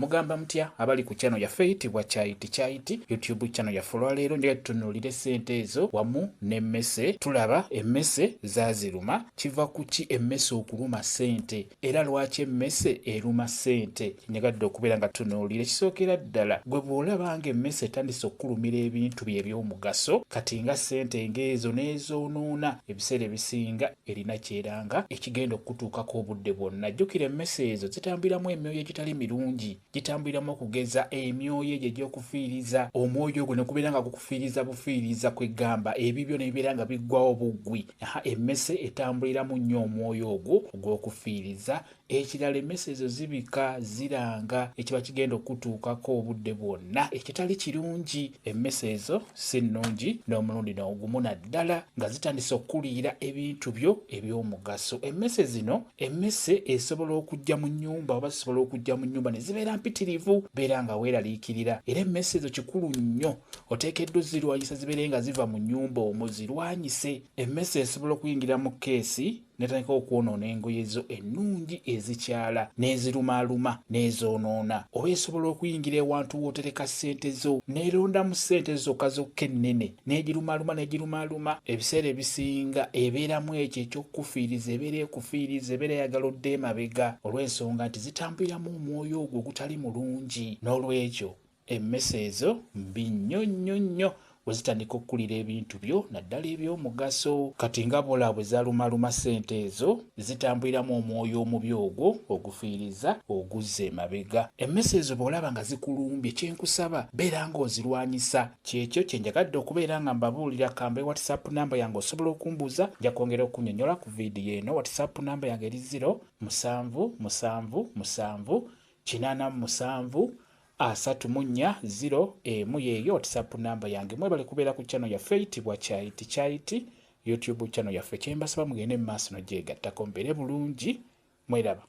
Mugamba mutya abali ku channel yaffe eyitibwa Kyayiti Kyayiti YouTube channel yaffe. Olwaleero njagala tutunuulire ssente ezo wamu n'emmese. Tulaba emmese zaaziruma. Kiva ku ki emmese okuluma ssente? Era lwaki emmese eruma ssente? Njagadde okubeera nga tutunuulira ekisookera ddala, gwe bw'olaba ng'emmese etandise okukulumira ebintu byo eby'omugaso, kati nga ssente ng'ezo n'ezoonoona, ebiseera ebisinga erina ky'eranga ekigenda okukutuukako obudde bwonna. Jjukira emmese ezo zitambuliramu emyoyo egitali mirungi, gitambuliramu okugeza emyoyo egyo egy'okufiiriza, omwoyo ogwo ne gubeera nga gukufiiriza bufiiriza, kwegamba ebibyo ne bibeera nga biggwawo buggwi. Aha, emmese etambuliramu nnyo omwoyo ogwo ogw'okufiiriza. Ekirala, emmese ezo zibika, ziranga ekiba kigenda okutuukako obudde bwonna ekitali kirungi. Emmese ezo si nnungi n'omulundi n'ogumu, naddala nga zitandise okukuliira ebintu byo eby'omugaso. Emmese zino, emmese esobola okujja mu nnyumba oba zisobola okujja mu nnyumba ne zibeera mpitirivu, beera nga weeraliikirira. Era emmese ezo kikulu nnyo, oteekeddwa ozirwanyisa zibeere nga ziva mu nnyumba omwo, zirwanyise. Emmese esobola okuyingira mu keesi netandika okwonoona engoye zo ennungi ezikyala, n'ezirumaaluma n'ezoonoona. Oba esobola okuyingira ewantu w'otereka ssente zo, n'erondamu ssente zokka zokka ennene, n'egirumaaluma n'egirumaaluma. Ebiseera ebisinga ebeeramu ekyo eky'okukufiiriza, ebeera ekufiiriza, ebeera eyagala odde emabega olw'ensonga nti zitambuliramu omwoyo ogwo ogutali mulungi. N'olwekyo emmese ezo mbi nnyo nnyo nnyo bwe zitandika okukulira ebintu byo, naddala eby'omugaso. Kati nga bw'olaba bwe zaalumaluma ssente ezo, zitambuliramu omwoyo omubi ogwo ogufiiriza, oguzza emabega. Emmese ezo bw'olaba nga zikulumbye, kye nkusaba beera ng'ozirwanyisa. Kyekyo kye njagadde okubeera nga mbabuulira. Kambe WhatsApp namba yange, osobola okumbuuza, nja kwongera okunnyonnyola ku vidiyo eno. WhatsApp namba yange eri 0 7 7 7 87 34 0 1. Yeeyo WhatsApp namba yange. Mwebale kubeera ku channel yaffe eyitibwa Kyayiti Kyayiti YouTube channel yaffe. Kyembasaba, mugende mu maaso nogyegattako, mbeere bulungi, mweraba.